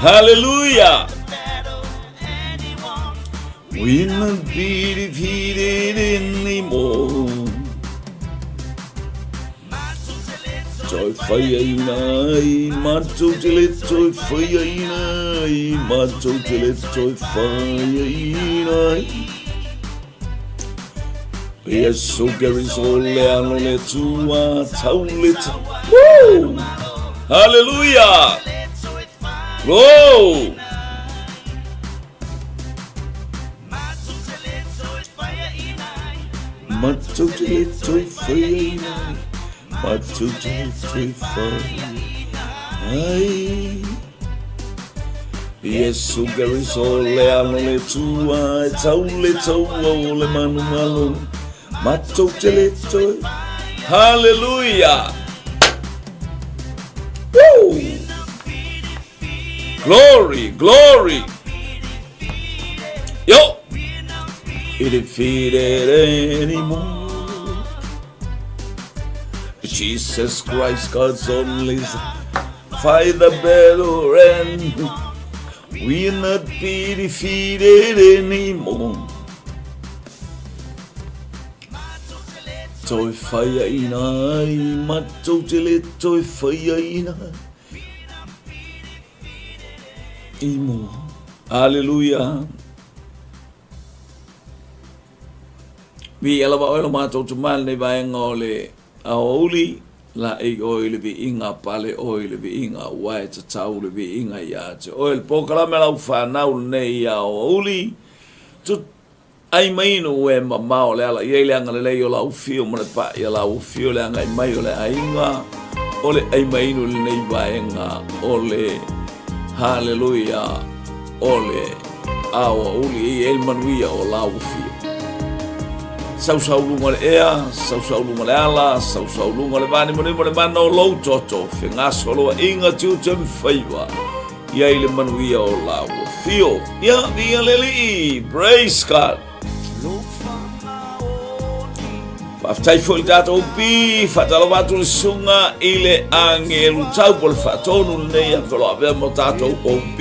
Hallelujah! We not be defeated anymore. Toi whaiaina ai, matou te le toi whaiaina ai, matou te le toi whaiaina ai. Iesu Keriso le alo le tua tau le ta. Woo! Hallelujah! Whoa! Matou te le toi whaiaina ai, matou te le toi whaiaina ai. Iesu Keriso le alo le tua e tau le taua o le manumanu, matou te le toi. Hallelujah! Woo! Glory, glory! Yo! It defeated anymore. Jesus Christ, God's only Son, fight the battle and we'll not be defeated anymore. Toi whaiaina ai, matou te le toi whaiaina ai. I mua. Aleluia. Viia lava oe lo matou tama i lenei vaega o le aoauli, laei oe i le viiga, pale oe i le viiga, aua e tatau le viiga ia te oe. Le polokalame a lau fanau lenei aoauli, tu ai mai inu e mamao le ala i ai le agalelei o lau afio ma le pa'i a lau afio le agai mai o le aiga o le ai mai inu lenei vaega o le haleluia o le aoauli e i ai le manuia o lau afio. Sausau luga o le ea, sausau luga o le ala, sausau luga o le vanimonimo le mana o lou toto, fegasoloaiga tiute ma faiva. I ai le manuia o lāua fio. Ia, viia le Alii. Praise God. Faafetai foi i le tatou pi, faatalofa atu le susuga i le agelu tau po le faatonu lenei a feloavea mo tatou OP.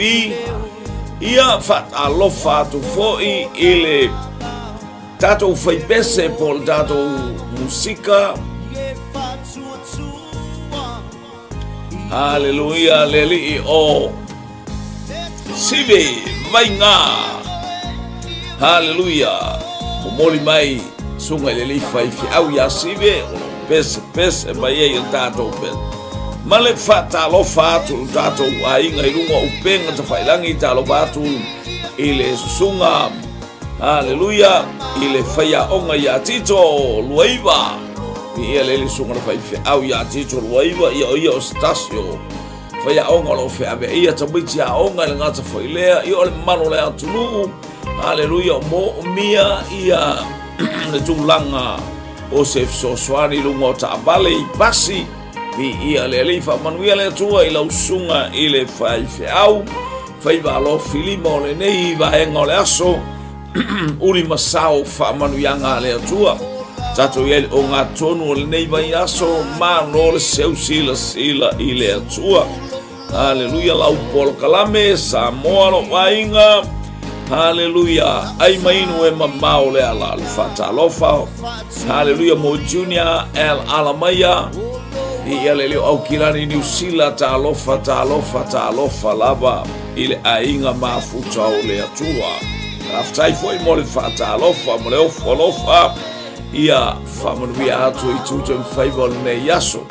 Ia, faatalofa atu foi i le tatou faipese po le tatou musika. Haleluia le Alii o Sive Vaiga. Haleluia. Momoli mai suga i le alii faifeau iā Sive o lo pese pese mai ai o tatou pese. Ma le faatalofa atu i lo tatou aiga i luga o upega tafailangi talofa atu i le susuga Haleluia i le faiaoga iā Tito Luaiva. Viia le Alii susuga le faifeau iā Tito Luaiva, ia o ia o se tasi o faiaoga o lo o feaveaia tamaiti aoga i le gata foi lea, ia o le mamalu o le atunuu. Haleluia, o moomia ia le tulaga o se fesoasoani i luga o taavale i pasi. Viia le Alii, faamanuia le Atua i lau susuga i le faifeau. Faiva alofi lima o lenei vaega o le aso, uli ma sao faamanuiaga a le Atua. Tatou i ai le ogatotonu o lenei vaiaso, malo le seu silasila i le Atua. Haleluia lau polokalame, Samoa lou aiga. Haleluia, ai mai inu e mamao le ala, le faatalofa. Haleluia mo Junior L. Alamaia. Ia le leo Aukilani Niu Sila, talofa, talofa, talofa lava i le aiga mafuta o le Atua. Faafetai foi mo le faatalofa, mo le ofo alofa, ia faamanuia atu i tiute ma faiva o lenei aso.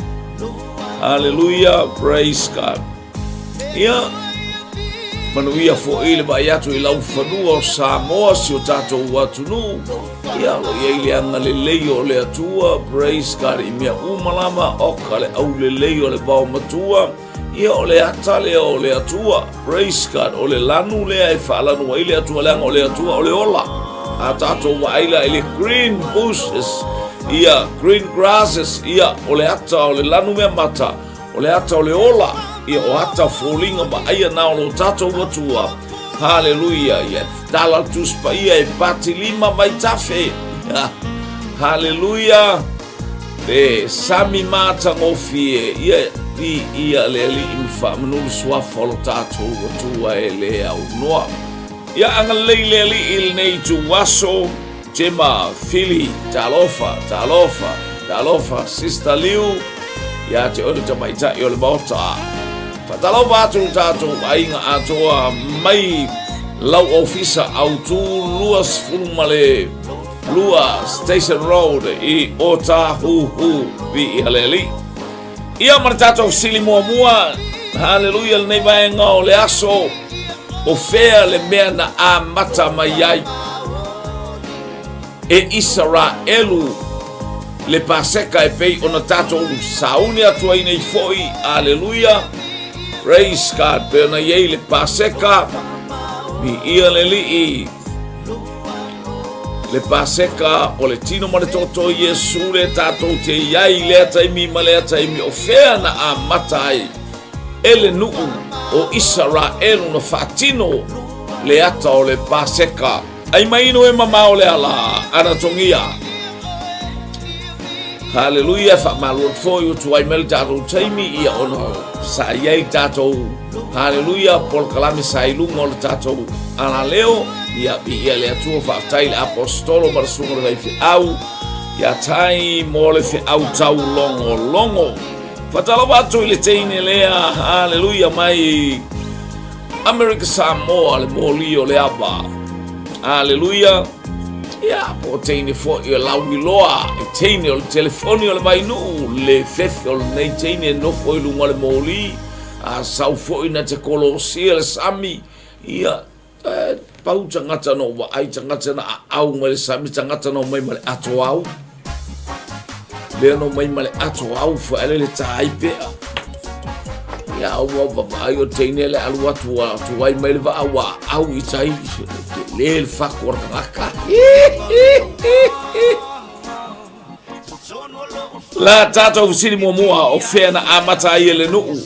Hallelujah, praise God. Ia, manuia foi le vaai atu i laufanua o Samoa, si o tatou atunuu. Ia, o lo o i ai le agalelei o le Atua, praise God, i mea uma lava, oka le aulelei o le vaomatua. Ia, o le ata lea o le Atua, praise God, o le lanu lea e faalanu ai le Atua, leaga o le Atua o le ola. A tatou vaai la i le green bushes, ia, green grasses, ia, o le ata o le lanu mea mata, O le ata o le ola, ia o ata foliga vaaia na o lo tatou Atua. Haleluia, ia tala le Tusi Paia e pati lima vaitafe. Haleluia, le sami matagofie, ia Viia le Alii ma faamanu le Suafa o lo tatou Atua e le aunoa. Ia agalelei le Alii i lenei ituaso, Jema, Fili, talofa, talofa, talofa, Sister Liu, ia te oe le tamaitai o le Maota. Faatalofa atu le tatou aiga atoa mai lau ofisa autu 22 Station Road i Otahuhu, viia le Alii. Ia ma le tatou fesili muamua, haleluia, lenei vaega o le aso, o fea le mea na amata mai ai e Isaraelu le Paseka e pei ona tatou sauni atu ai nei foi, aleluia, praise God, pei ona i ai le Paseka, viia le Alii, le Paseka o le tino ma le toto o Iesu le tatou te i ai i lea taimi ma lea taimi o fea na amata ai e le nuu o Isaraelu na faatino le ata o le Paseka. Ai mai inu e mamao le ala anatogia. Haleluia, faamalo atu foi ua tuai mai le tatou taimi ia ona sa i ai tatou haleluia polokalame sa i luga o le tatou alaleo. Ia viia le Atua, faafetai i le apostolo ma le susuga o le faifeau ia tai mo le feau taulogologo. Faatalofa atu i le teine lea, haleluia mai Amerika Samoa, le moli o le ava. Haleluia. Ia, po o teine foi o lauiloa, e teine o le telefoni o le vainuu, le fefe o lenei teine e nofo i luga o le moli, a sau foi na te kolosia le sami, ia, e, pau tagata na ou vaai, tagata na aau mai le sami, tagata na omai ma le atoau. Lea na omai ma le atoau foi ale le tai pea. Ia, au au vaai o teine le alu atu a tuai mai le vaa ua au i tai, le le fako o le tagata. La tatou fesili muamua o fea na amata ai e le nuu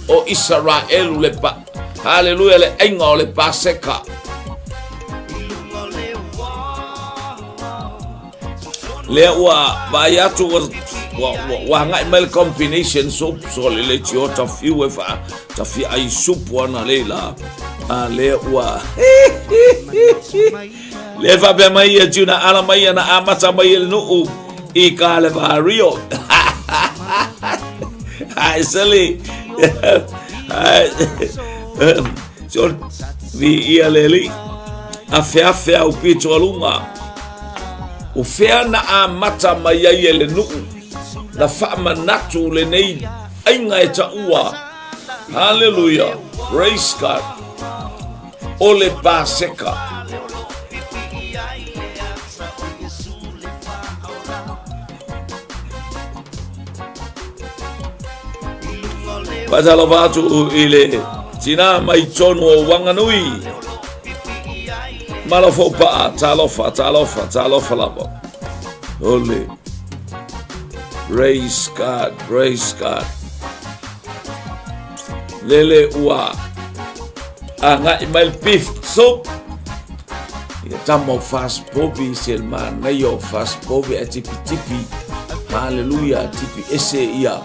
o Isaraelu le pa Haleluia le aiga o le Paseka. Lea ua vaai atu ua, ua, ua, ua agai mai le combination soup so le le tio tawhiu e wha tawhi ai supu ana leila. A lea ua le whapea mai ia tuna ala mai ana amata mai e le nuu i ka le vario. Ai sali. Ai so vi ia le li. Afeafe au pito alunga. O fea na amata mai ai e le nuu na faamanatu lenei aiga e taua. Haleluia. Praise God. O le Paseka. Faatalofa atu i le tina mai tonu o Wanganui. Malo paa, talofa, talofa, talofa lava. Ole. Praise God, praise God. Lele ua agai mai le beef soup. Ia tama o fast povi se le manaia o fast povi a tipi tipi. Hallelujah, tipi ese ia.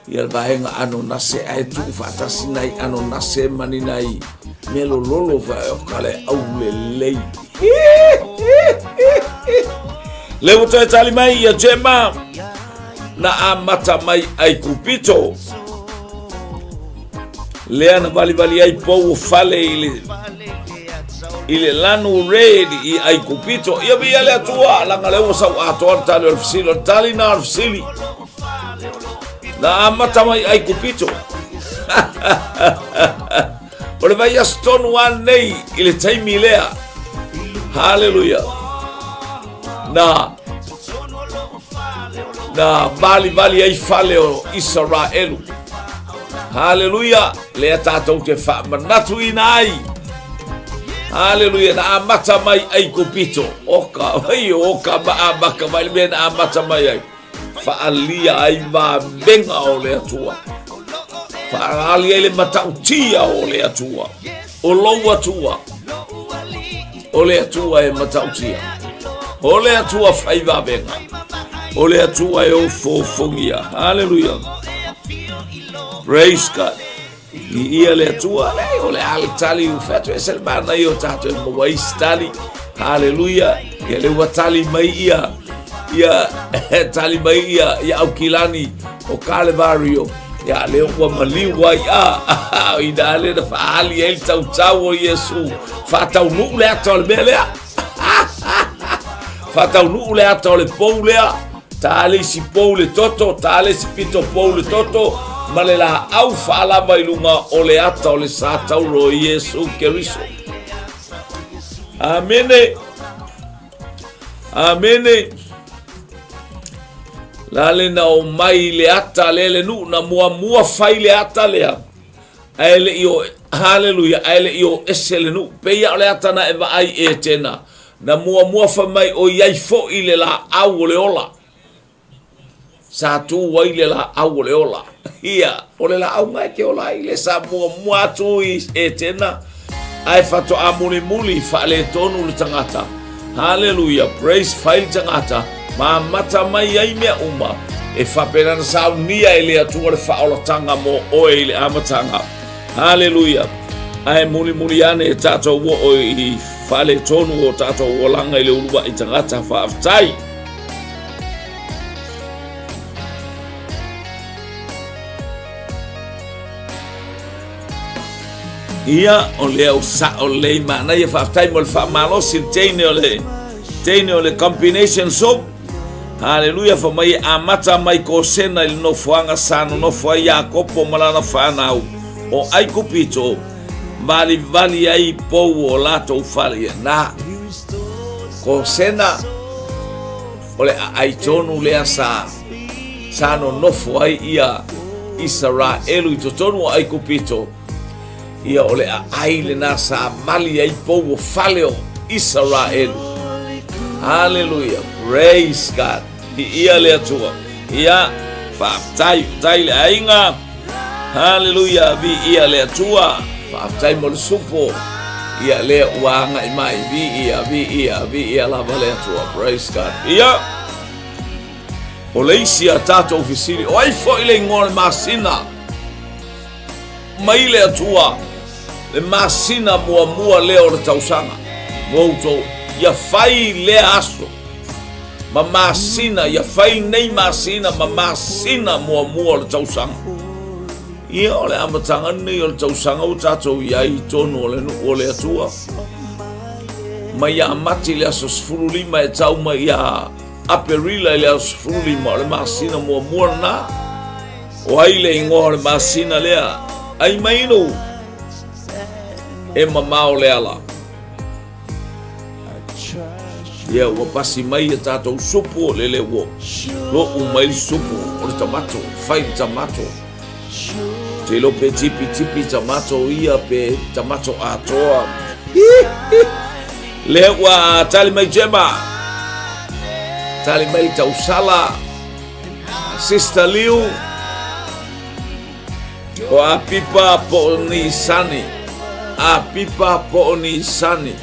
Ia le vaega anonase ae tuu faatasi nai anonase ma ni nai mea lololo fae o ka le aulelei. Le ua toe tali mai ia Gemma na amata mai Aikupito. Lea na valivali ai pou o fale i le i le lanu red i Aikupito. Ia viia le Atua, langa le ua sau atoa le tali o le fesili, o le tali na o le fesili. Na amata mai Aikupito. O le vaiaso tonu a nei i le taimi lea. Haleluia. Na na valivali ai fale o Isaraelu. Haleluia. Lea tatou te faamanatuina ai. Haleluia. Na amata mai Aikupito. Oka, oi, oka ma amaka mai le mea na amata mai ai. Faalia ai vavega o le Atua. Faaalia ai le matautia o le Atua. O lou Atua. O le Atua e matautia. O le Atua fai vavega. O le Atua e ofofogia. Haleluia. Praise God. I ia le Atua, leai, o le a le tali, ua fai atu e se le manaia o tatou e maua ai se tali. Haleluia. Ia le ua tali mai ia, ia, tali mai ia, ia Aukilani o Kalevario. Ia le ua maliu ai a, i nā le na whaali ai le tautau o Iesu. Whataunuu le ata o le mea lea. Whataunuu le ata o le pou lea. Tā le isi pou le toto, tā le isi pito pou le toto, ma le laau faalava i luga o le ata o le sa tauro o Iesu Keriso. Amene. Amene. La le na o mai le ata le le nuu na muamua fai le ata lea. Ae le i o, haleluia, ae le i o ese le nuu. Peia o le ata na e vaai e tena. Na muamua fai mai o i ai foʻi le laau o le ola. Sa tū ai le laau o le ola. Ia, o le laau na e te ola ai le sa muamua atu i Etena, ae faatoa mulimuli faaletonu le tagata. Haleluia, praise, fai le tagata, ma amata mai ai mea uma, e faapena na saunia e le Atua le faaolatanga mo oe i le amataga. Haleluia! Ae mulimuli ane e tātou oo i faaletonu o tātou olaga i le uluai tagata. Faafetai! Ia, o lea o sa'o lelei manaia. Faafetai mo le faamalosi le teine o le teine o le combination soap. Haleluia, fa mai e amata mai Kosena i le nofoaga sa nonofo ai Iakopo ma lana fanau o Aikupito, valivali ai pou o latou fale. Ia na, Kosena, o le aai tonu lea sa, sa nonofo ai ia Isaraelu i totonu o Aikupito. Ia o le aai lena sa mali ai pou o fale o Isaraelu. Haleluia. Praise God. Viia le Atua. Ia, faafetai, faafetai le aiga. Haleluia, viia le Atua. Faafetai mo le supo. Ia lea ua agai mai. Viia, viia, viia lava le Atua. Praise God. Ia, o le isi a tatou fesili, o ai foi le igoa o le masina? Mai le Atua le masina muamua lea o le tausaga mo outou. Ia fai lea aso ma masina, ia fai nei masina ma masina muamua o le tausaga. Ia o le amataga lenei o le tausaga ua tatou i ai i totonu o le nuu o le Atua. Mai ia Mati i le aso 15 e tau mai ia Aperila i le aso 15 o le masina muamua lena. O ai le igoa o le masina lea? Ai mainu e mamao le ala. Ia ua pasi mai ia tatou supu o lele ua lo'u mai le supu o le tamato, fai le tamato. Te ilo pe tipi tipi tamato ia pe tamato atoa. Lea ua tali mai Jema. Tali mai le tausala. Sister Liu o Apipa po o Nisani. Apipa po o Nisani.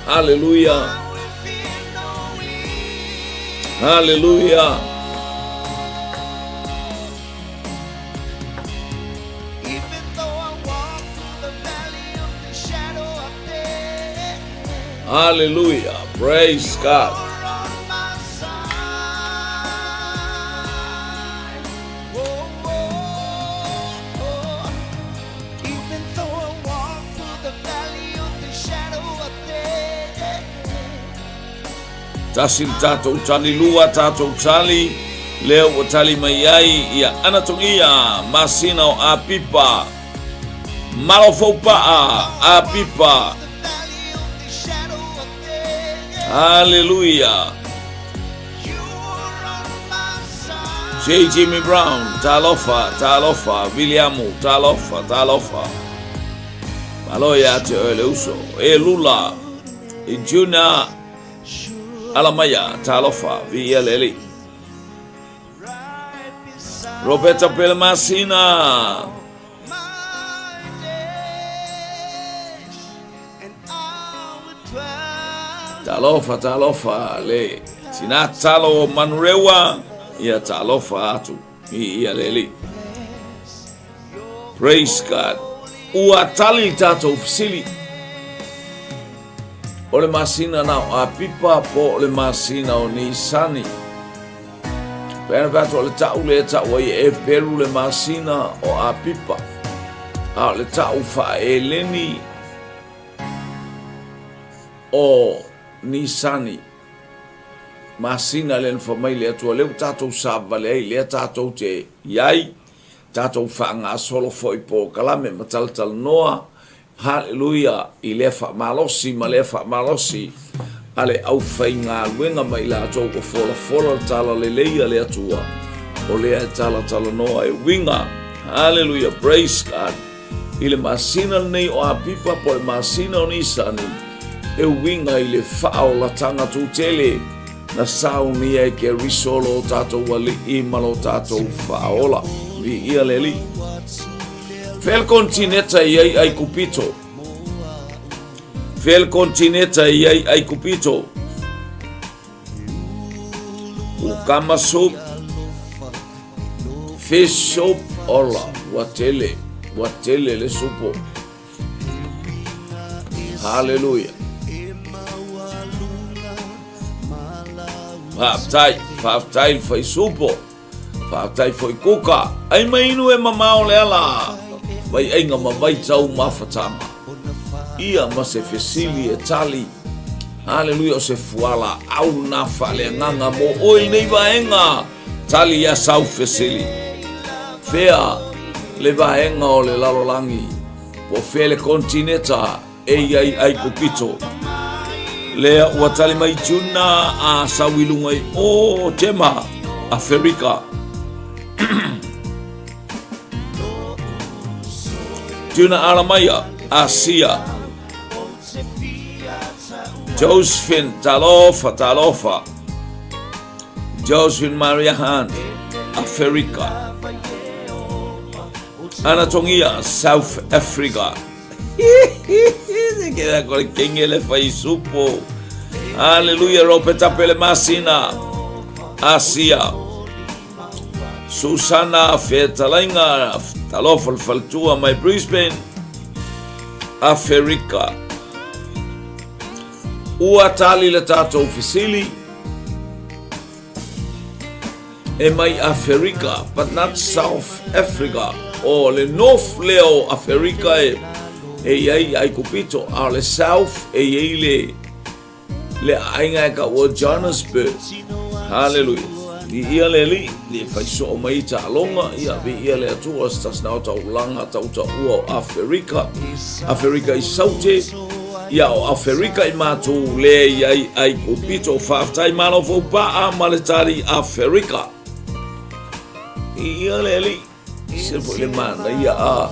Haleluia. Haleluia. Haleluia. Praise God. Tasi le tatou tali lua tatou tali lea ua tali mai ai ia Anatogia masina o Apipa Malofoupa'a Apipa Haleluia J. Jimmy Brown, talofa, talofa, Viliamu, talofa, talofa. Malo ia te oe le uso. E Lula, e Junior, Alamaia, talofa, viia le alii. Roberta Pelemasina. Talofa, talofa le tina talo o Manurewa, ia talofa atu i ia le alii. Praise God. Ua tali le tatou fesili. O le masina na o Apipa po o le masina o Nisani. Pea na atu o le tau le tau ai e pelu le masina o Apipa. A o le tau faaeleni o Nisani. Masina lea na fai mai le Atua, lea ua tatou savavale ai, lea tatou te i ai, tatou faagasolo foi polokalame ma talatalanoa, haleluia, i lea faamalosi ma lea faamalosi a le aufaigaluega ma i latou ua folafola le talalelei a le Atua, o lea e talatalanoa e uiga, haleluia, praise God. I le masina lenei o Apipa po o le masina o Nisani, e uiga i le faaolatanga tūtele na saunia e Keriso lo tatou Alii ma lo tatou Faaola. Viia le Alii. Fea le konetineta e i ai Aikupito? Fea le konetineta e i ai Aikupito? Kukama soup, fish soup, ola, ua tele, ua tele le supo. Hallelujah. Faafetai, faafetai le faisupo. Faafetai foi kuka. Ai mai inu e mamao le ala. Vai aiga ma vai tau mafataga. Ia ma se fesili e tali. Haleluia o se fuala au na faaleagaga mo oe i nei vaega. Tali ia sau fesili. Fea le vaega o le lalolagi po fea le kontineta e i ai Aikupito. Lea ua tali mai Juna a sau i lunga i o Tema, Aferika. Juna Alamaia, Asia. Josephine, talofa, talofa. Josephine Maria Hunt, Aferika. Anatongia, South Africa. Se queda con el king ele fai supo. Aleluia, Ropeta Pele Masina. Asia. Susana Fetalaiga, talofa le faletua mai Brisbane. Aferika. Ua tali le tatou fesili. E mai Aferika, but not South Africa. O le North lea o Aferika e, e i ai Aikupito, a o le South e i ai le, le aiga e kau o Johannesburg. Hallelujah. Viia le Alii, le fai soo mai i taaloga, ia viia le Atua, se tasi na o taulaga tautaua o Aferika, Aferika i Saute, Ia o Aferika i matou lea i ai Aikupito. Faafetai malo fou paa ma le tali Aferika. Ia le alii, se foi le manaia a.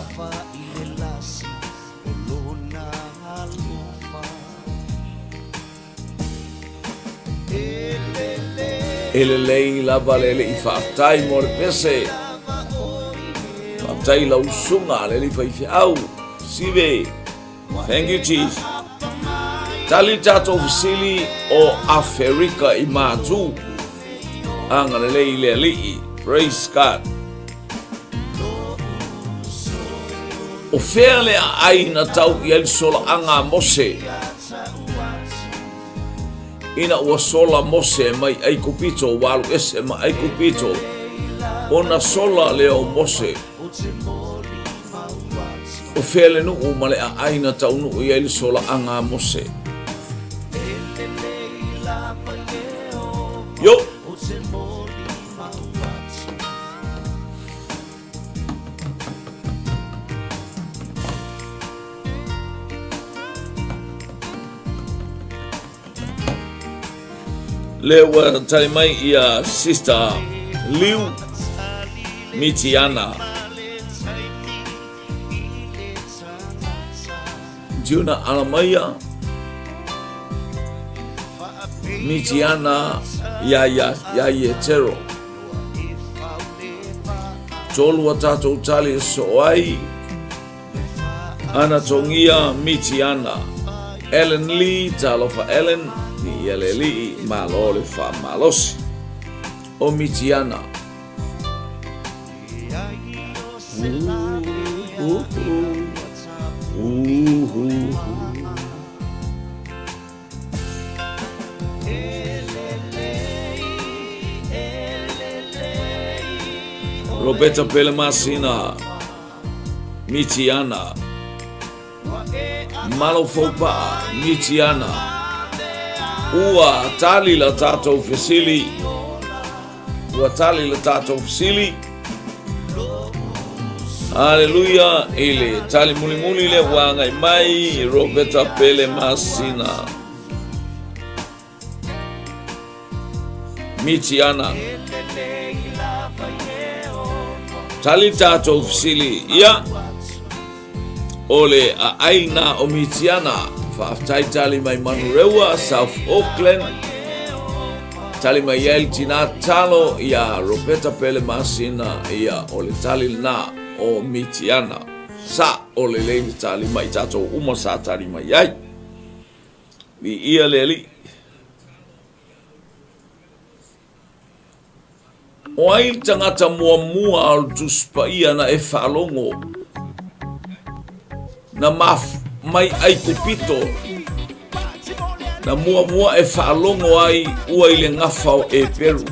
E lelei lava le alii faafetai mo le pese. Faafetai lau usuga le alii faifeau. Sive. Thank you, Jesus. Tali tatou fesili o Aferika i Matu. Agalelei le Alii. Praise God. O fea le aai na tau i ai le solaaga a Mose? Ina ua sola Mose mai Aikupito, ua alu ese ma Aikupito, ona sola lea o Mose. O fea le nuu ma le aai na taunuu i ai le solaaga a Mose? Yo! Lea ua tali mai ia Sister Liu Mitiana. Juna Alamaia Mitiana ia ia ia Ietero. Tolu a tātou tali e so ai. Anatongia Mitiana. Ellen Lee, talofa Ellen. Viia le Alii, malo le faamalosi. O Mitiana. Roberta Pelemasina, Mitiana. Malo Foupaa, Mitiana. Ua tali la tatou fesili. Ua tali la tatou fesili. Aleluia i le tali mulimuli le ua agai mai Roberta Pele Masina. Mitiana. Tali tatou fesili ia o le aai na o Mitiana. Faafetai tali mai Manurewa, South Auckland. Tali mai ai le tina talo ia Roberta Pele Masina ia o le tali lena o Mitiana. Sa o lelei le tali mai tatou uma sa tali mai ai. Viia le Alii. O ai le tagata muamua o le Tusi Paia na e faalogo na maf mai Aikupito na muamua e faalogo ai ua i le gafa o Eperu?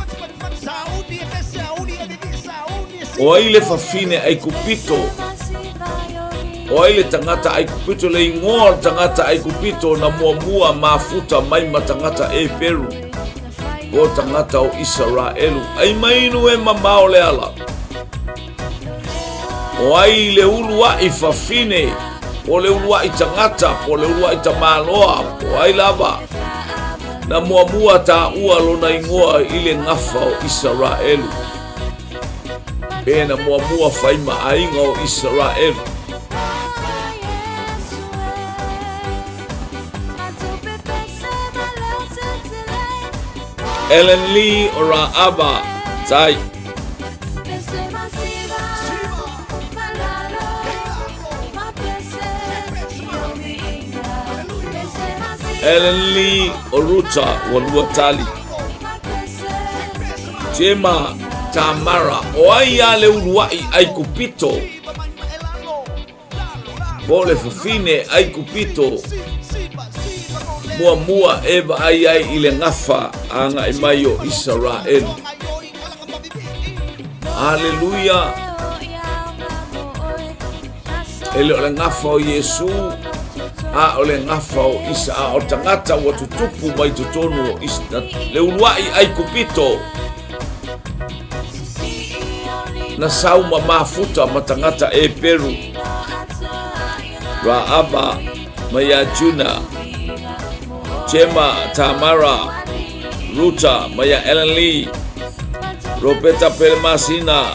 O ai le fafine Aikupito? O ai le tagata Aikupito, le igoa o le tagata Aikupito na muamua mafuta mai ma tagata Eperu, po tagata o Isaraelu? Ai mainu e mamao le ala. O ai le uluai fafine, po le uluai tagata, po le uluai tamaloa, po ai lava, na muamua taua lona igoa i le gafa o Isaraelu? Pe na muamua fai ma aiga o Isaraelu. Ellen Lee o Raaba, Tai. Ellen Lee o Ruta, ua lua tali. Jema Tamara, o ai a le uluai Aikupito? Po le fafine Aikupito muamua e vaai ai i le gafa agai mai o Isaraelu. Aleluia! E le o le gafa o Iesu, a o le gafa o Isa, a o tagata ua tutupu mai totonu o Isa, le uluai Aikupito, na sau ma mafuta ma tagata Eperu, Raaba ma ia Juna, Jema, Tamara, Ruta ma ia Ellen Lee, Roberta Pelemasina,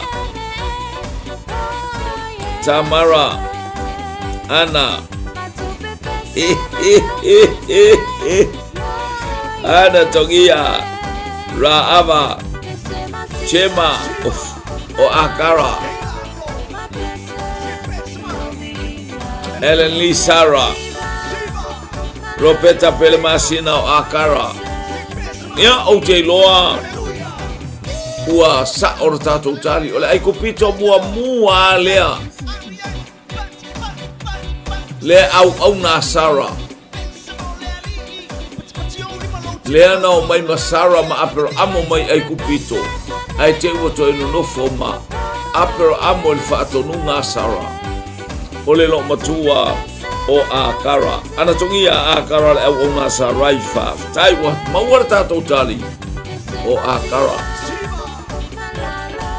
Tamara, Ana, Ana Tongia, Raava, Chema, o Akara, Ellen Lee Sarah, Roberta Pelemasina o Akara. Ia, ou te iloa ua sa'o le tatou tali. O le Aikupito muamua lea. Le auauna a Sara. Lea na o mai ma Sara ma Aperamo mai Aikupito. Ae te ua toe nonofo ma Aperamo i le faatonuga a Sara. O le loomatua o Akara. Ana togia a Akara le auauna a Sarai faafetai ua maua le tatou tali o Akara.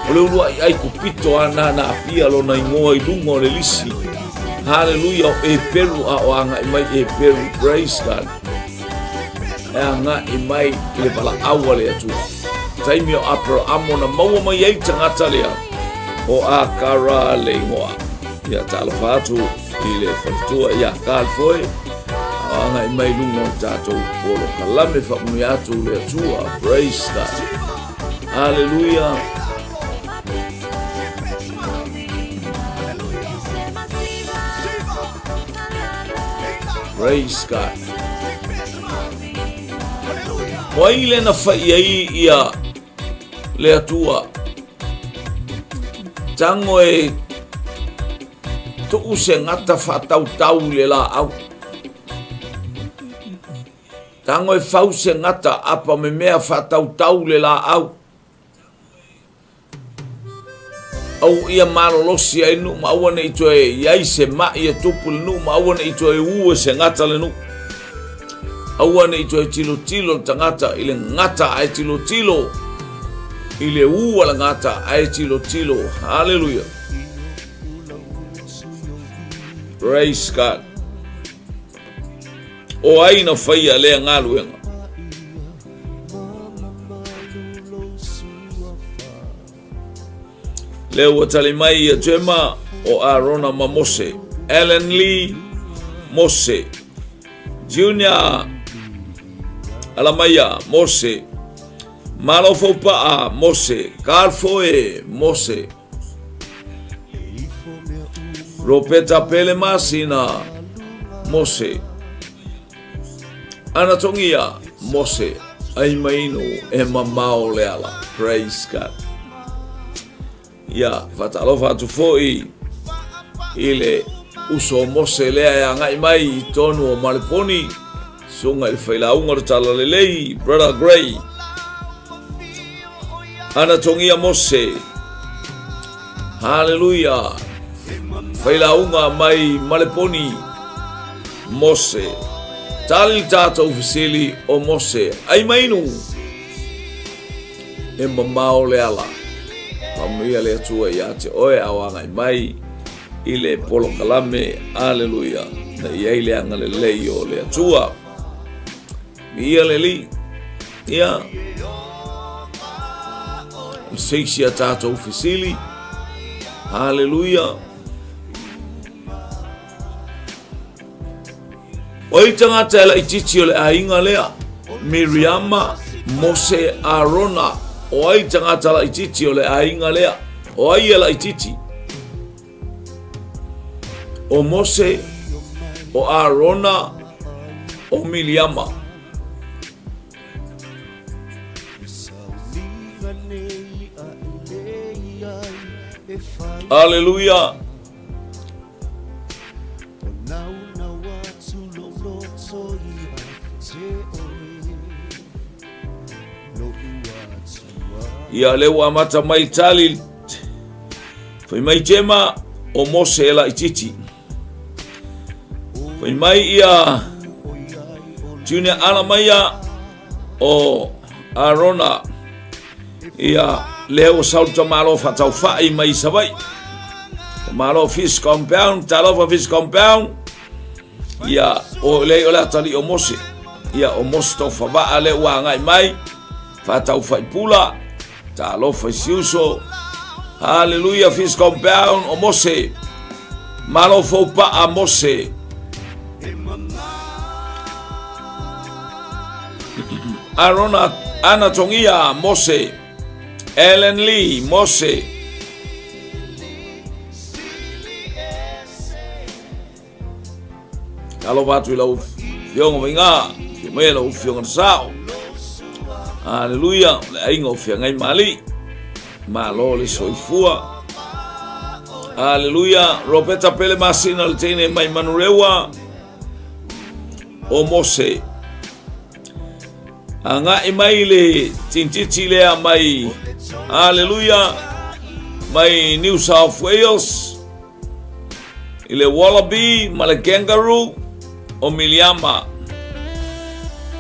O le uluai Aikupito a na na apia lona igoa i luga o le lisi. Haleluia o Eperu a o agai mai Eperu. Praise God. E agai mai i le valaau a le Atua. Taimi o Aperamo na maua mai ai tagata lea o Akara le igoa. Ia talofa atu i le faletua ia Karl Foe a agai mai luga o tatou polokalame faamanuia atu le Atua. Praise God. Hallelujah. Praise God. O ai lea na fai i ai ia le Atua? Tago e tuu se gata faatautau i le laau. Tago e fau se gata apa memea faatautau i le laau. Aua ia malolosi ai le nuu ma aua ne i toe i ai se mai e tupu i le nuu ma aua ne i toe ū e se gata le nuu. Aua ne i toe tilotilo le tagata i le gata ae tilotilo i le ū a le gata ae tilotilo. Haleluia. Praise God. O ai na faia lea galuega? Lea ua tali mai ia Jema o Arona ma Mose, Alan Lee, Mose, Junior Alamaia, Mose, Malo Faupaa, Mose, Carl Foe, Mose, Ropeta Pele Masina, Mose, Ana tongia, Mose, ai mainu e mamao le ala. Praise God. Ia, whatalofa atu foi i le uso o Mose lea e agai mai i tonu o Maleponi, sunga i le failauga o le Talalelei, Brother Gray. Ana tongia Mose, Haleluia! Failauga mai Maleponi, Mose. Tali le tatou fesili o Mose, ai mainu e mamao le ala. Faamanuia le Atua ia te oe a o agai mai i le polokalame. Aleluia! Na i ai le agalelei o le Atua. Ia le Alii. Ia. O se isi a tatou fesili. Haleluia. O ai tagata e laitiiti o le aiga lea? Miriama, Mose, Arona. O ai tagata laitiiti o le aiga lea? O ai e laitiiti? O Mose, o Arona, o Miliama. Aleluia! Ia lea ua amata mai tali Fai mai Jema o Mose e laititi. Fai mai ia Junior Alamaia o Arona ia lea ua sau le malo faataufai mai Savaii. Malo Fish Compound, talofa Fish Compound. Ia, o lea o le atalii o Mose. Ia, o Mose tofavaa lea ua agai mai, faataufai pula. Talofa i si uso. Haleluia, Fish Compound o Mose. Malo fou paa Mose. Arona Ana Tongia Mose. Ellen Lee Mose. Talofa atu i lau Afioga Vaiga, afio mai lau Afioga na Sao. Aleluia, o le aiga o Feagai ma Alii. Malo le soifua. Aleluia, Roberta Pele Masina le teine mai Manurewa o Mose. Agai mai le tintiti lea mai, aleluia, mai New South Wales. I le wallaby ma le kangaroo o Miliama.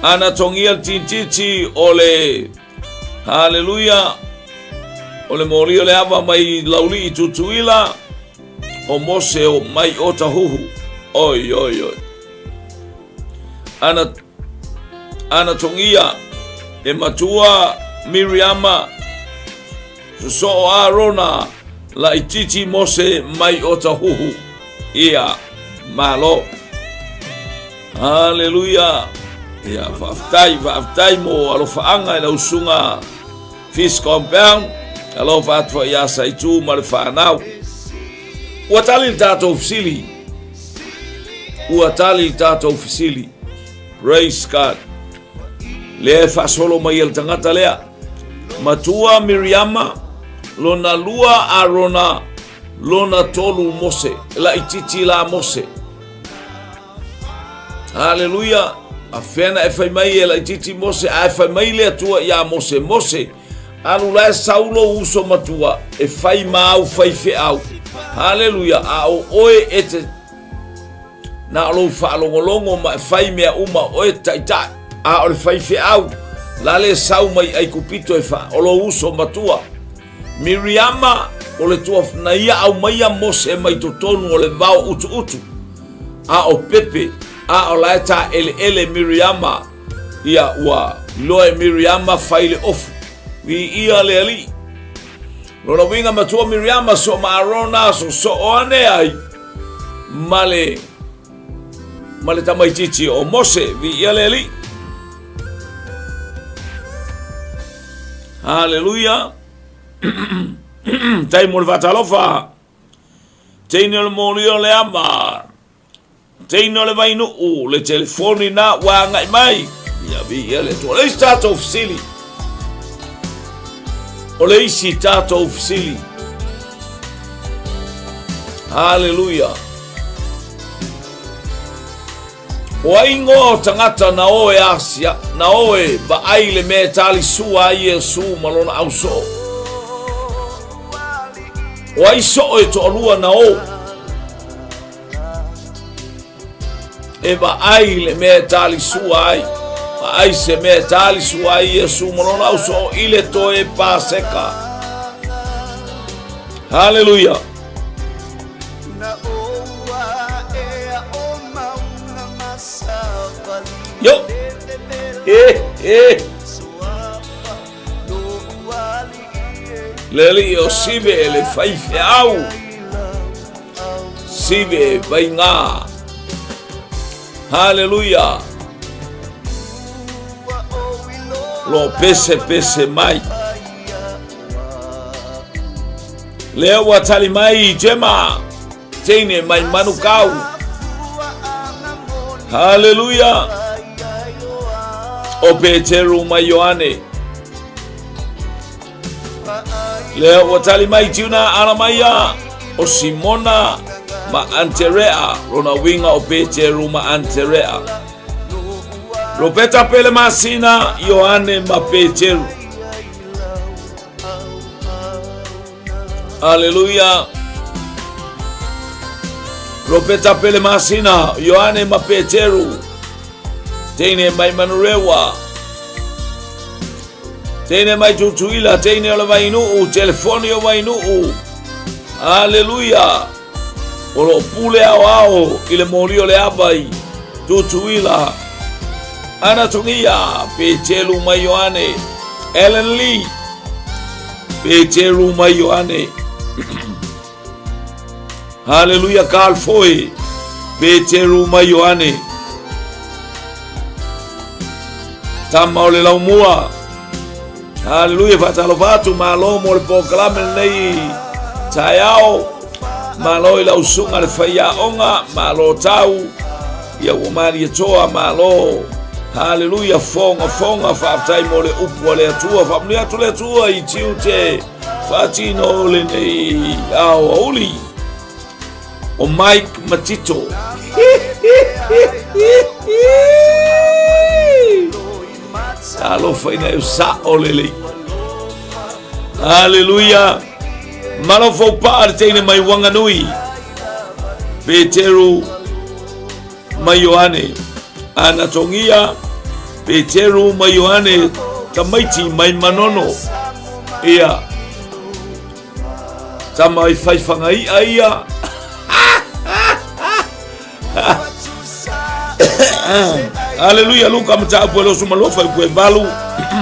Ana tongia le tintiti o le Haleluia o le moli o le ava mai Laulii Tutuila o Mose o mai Otahuhu. Oi, oi, oi. Ana Ana tongia e matua Miriama sosoo Arona laititi Mose mai Otahuhu. Ia, malo. Haleluia. Ia, faafetai, faafetai mo alofaaga i lau susuga Fish Compound. Alofa atu foi ia Saitu ma le whanau. Ua tali le tatou fesili. Ua tali le tatou fesili. Praise God. Lea e faasolo mai e le tagata lea. Matua Miriama, lona lua Arona, lona tolu Mose, laititi la Mose. Haleluia! A fea na e fai mai e laititi Mose, a e fai mai le Atua iā Mose, Mose, alu la e sau lou uso matua e fai ma au faifeau. Haleluia! A o oe e te na o lou faalogologo ma e fai mea uma o oe taitai, a o le faifeau, la le sau mai Aikupito e fa, o lou uso matua. Miriama, o le tua na ia aumaia Mose mai totonu o le vao utuutu, a o Pepe, a o la e taeleele Miriama, ia ua iloa e Miriama fai le ofu. Viia le Alii. Lona uiga matua Miriama so ma Arona so soo ane ai ma le ma le tamaitiiti o Mose. Viia le Alii. Haleluia. Tai mo le faatalofa. Teine o le moli o le ama. Teine o le vainuu, le telefoni na ua agai mai. Ia viia le Atua. O le isi tatou fesili. O le isi tatou fesili. Haleluia. O ai ingoa o tagata na o e asia, na o e vaai le mea e talisua ai Iesu ma lona ausoo? O ai soo e toalua na o e vaai le mea e talisua ai? Vaai se mea e talisua ai Iesu ma lona ausoo i le toe Paseka. Haleluia! Yo! Eh, eh! Le alii o Sive e le faifeau. Sive vaigā. Haleluia! Lo pese pese mai. Lea ua tali mai Jema. Teine mai Manukau. Haleluia. O Peteru mai Ioane. Lea ua tali mai Tiuna Aramaia o Simona ma Anterea, lona uiga o Peteru ma Anterea. Ropeta Pele Masina, Ioane ma Peteru. Aleluia. Ropeta Pele Masina, Ioane ma Peteru. Teine mai Manurewa. Teine mai Tutuila, teine o le Vainuu, telefoni o Vainuu. Aleluia. O lo pule ao ao i le moli o le ava i Tutuila. Ana Togia, Peteru mai Ioane, Ellen Lee, Peteru mai Ioane. Haleluia, Carl Foy, Peteru mai Ioane. Tama o le laumua. Haleluia, faatalofa atu, malo mo le polokalame lenei taeao. Malo i lau susuga le faiaoga, malo tau, ia ua malie toa, malo. Haleluia, foga foga, faafetai mo le upu a le Atua, faamanuia atu le Atua i tiute faatino lenei ao auli. O Mike Matito. Talofa ina e sao lelei. Haleluia. Malo faupaa le teine mai Wanganui. Peteru mai Ioane. Ana tongia Peteru mai Ioane tamaiti mai Manono. Ia. Tama i whai whangaia ia. Aleluia, Luka mataupu e losu malofa i kue valu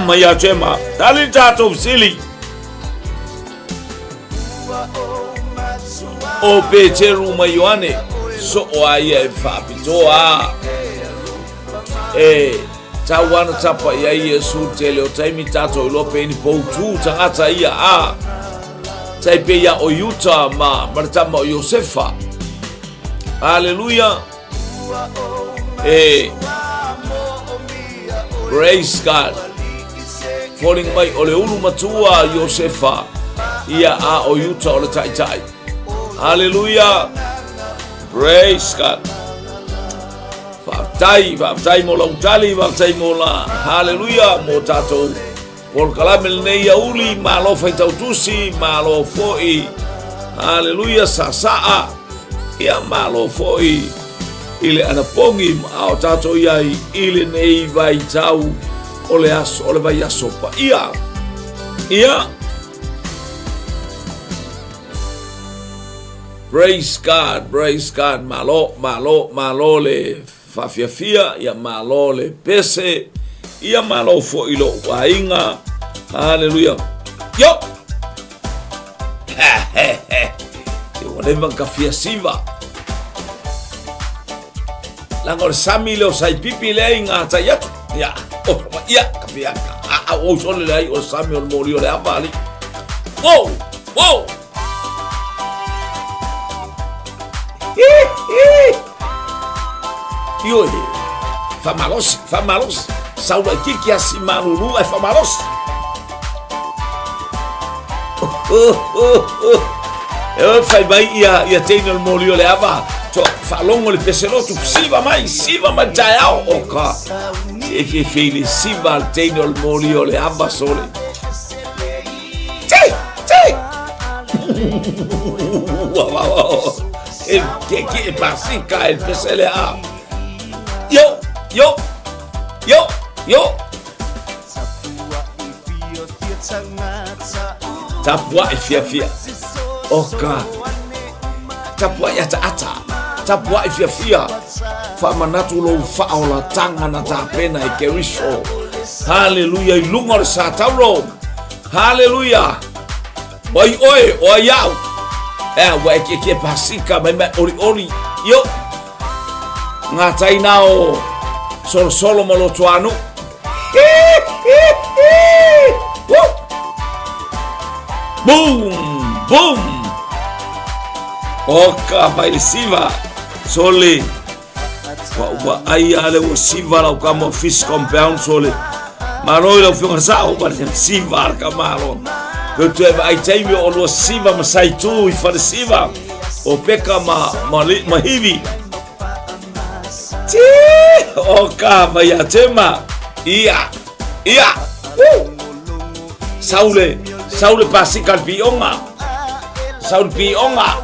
mai a tema. Tali tātou sili. O Peteru mai Ioane, so o a ia e whaapitoa. E tau ana tapa i ai Iesu tele o taimi tātou i loa pe ini poutū tangata ia a tai pe ia o Iuta ma maratama o Iosefa. Aleluia. E. Praise God. Foliga mai o le ulu matua Iosefa, ia a o Iuta o le taitai. Haleluia. Praise God. Faafetai, faafetai mo lau tali, faafetai mo la. Haleluia mo tatou polokalame lenei auli, malo faitautusi, malo foi. Haleluia sasaa. Ia malo foi i le anapogi a o tatou i ai i lenei vaitau o le aso o le vaiaso paia. Ia Praise God, praise God, malo, malo, malo le faafiafia, ia malo le pese, ia malo foi lou aiga. Haleluia. Yo! Ua leva ka fia siva. Langa o le sami leo sai pipi lea i ngā tai atu. Ia, oh, ia, ka fia, a, a, o sole le ai o le sami o le moli o le ava ali. Wow! Wow! Ioe, faamalosi, faamalosi, sau laitiiti a si malulu ae faamalosi. E oe fai mai ia ia teine o le moli o le ava, to faalogo le pese lotu, siva mai, siva mai taeao, o ka, se e fia fia i le siva le teine o le moli o le ava sole. Ti! Ti! E ke ke e pasika e pesele a. Yo, yo, yo, yo. Tapua e fia fia. Oka. Tapua i ata ata. Tapua i fia fia. Faamanatu lou faaolatanga na tapena e Keriso. Haleluia i luga o le sa tauro. Haleluia. O ai oe, o ai au. E, ua e kiekie pasika mai mai ori ori. Io. Ngā taina o Solosolo ma Lotoanu. Hi, hi, hi. Woo. Boom, boom. O ka mai le siva. Sole. Ua ua ai a le ua siva lau ka mo fish compound sole. Malo i lau fionga sa o pa siva ka malo. Ko tu e ai taimi o lua siva ma sai tu i whare siva. O peka ma, ma, li, ma hivi. Ti! O ka mai a tema. Ia! Ia! Woo! Saule, Saule pasika le pionga. Saule pionga.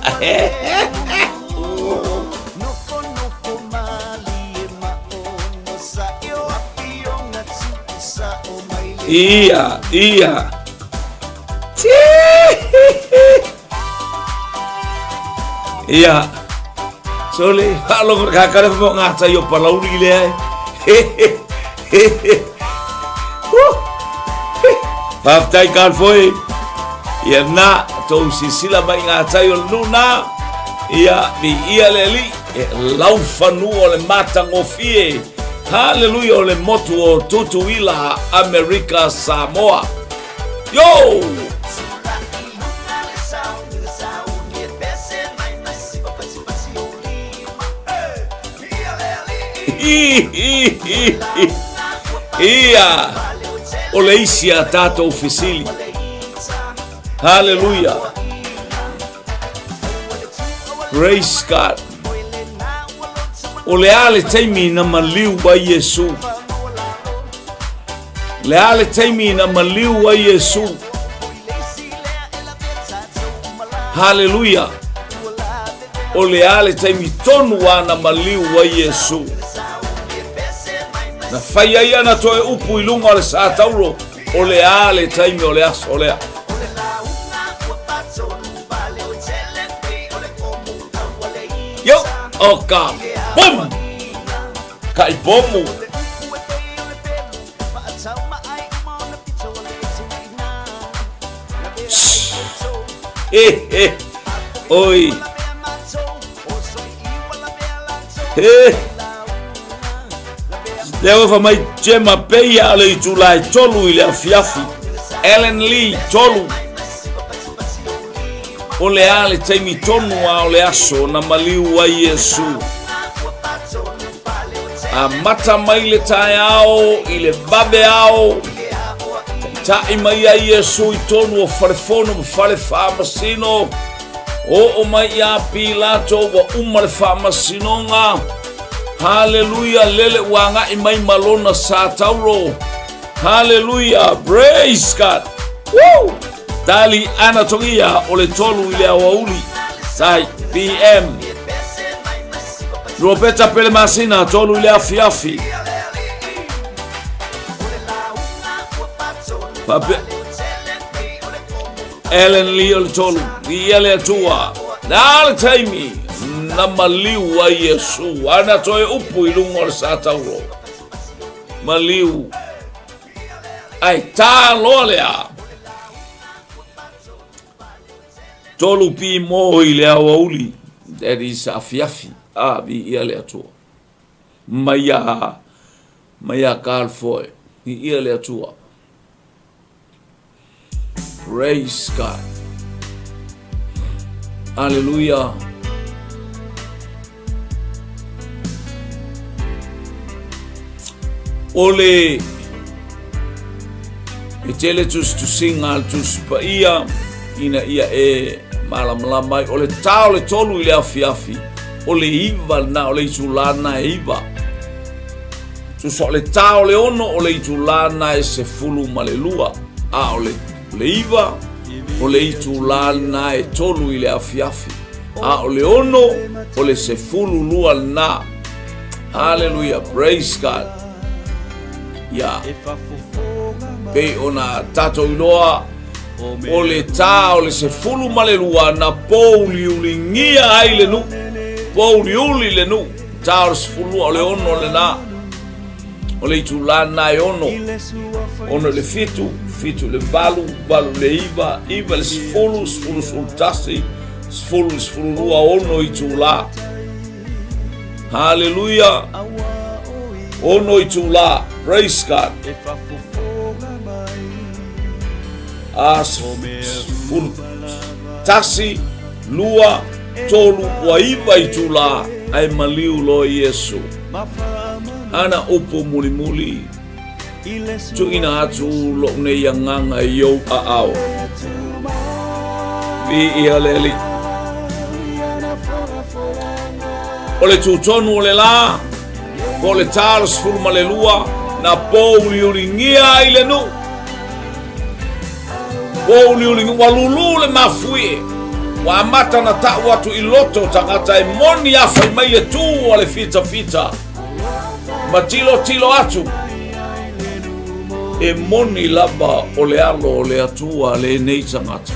Ia, ia. Ia. Sole, faalogo ka kare mo ngā tai o palauri lea e. Faafetai Carl Foy. Ia na, tou sisila mai ngā tai o le nuna. Ia, mi ia le ali, e laufanua o le matagofie. Haleluia o le motu o Tutuila, Amerika, Samoa. Yo! Ia, o le isi a tatou fesili. Haleluia. Praise God. O le a le taimi na maliu ai Iesu. Le a le taimi na maliu ai Iesu. Haleluia. O le a le taimi tonu a na maliu ai Iesu. Na fai ai ana toe upu i luga o le sa tauro, o le a le taimi o le aso lea. Yo, o ka bum! Ka i bomu. He, he. Oi. He. Lea ua mai Gemma Peia le itula e tolu i le afiafi. Ellen Lee tolu. O le a le taimi tonu a o le aso na maliu ai Iesu. Amata mai le taeao i le vave ao, taitai mai ai Iesu i tonu o falefono ma fale faamasino, oo mai ia Pilato ua uma le faamasinoga. Haleluia, lele ua agai mai ma lona sa tauro. Haleluia, praise God. Woo! Tali anatogia o le tolu i le aoauli. Tai PM. Ruapeta Pele Masina, tolu i le afiafi. Pape Ellen Lee o le tolu. Ia le Atua. Na le taimi na maliu ai Iesu. Ana toe upu i lunga o le sa tauro. Maliu. Ai tā loa lea. Tolu pi mo i le aoauli. That is afiafi. A, vi ia le Atua. Mai a, mai a Carl Foe. Vi ia le Atua. Praise God. Hallelujah. O le e tele tusitusiga a le Tusi Paia ina ia e malamalama ai. O le ta o le tolu i le afiafi, o le iva lena, o le itulā lena e iva. Tusa o le ta o le ono, o le itulā lena e sefulu ma le lua. A o le, le iva, o le itulā lena e tolu i le afiafi. A o le ono, o le sefulu lua lena. Hallelujah, praise God. Ia, pei ona tatou iloa, o le tā o le sefulu ma le lua na pōuliulingia ai le nuu. Pōuliuli le nuu. Tā o le sefulu lua o le ono lena. O le itulā lena e ono. Ono i le fitu, fitu i le valu, valu i le iva, iva i le sefulu, sefulu sefulu tasi, sefulu i le sefulu lua, ono itulā. Haleluia! Ono itulā. Praise God. A sefulu tasi, lua, tolu, ua iva itulā, ae maliu loa Iesu. Ana upu mulimuli, tuuina atu lou nei agaga i ou aao. Viia le Alii. O le tutonu o le la, po o le ta o le sefulu ma le lua, na pouliulingia ai le nuu. Pouliulingia, ua lulu le mafuie. Ua amata na tau atu i loto tagata e moni a fai mai le tu a le fitafita. Ma tilotilo atu, e moni lava o le alo o le Atua lenei tagata.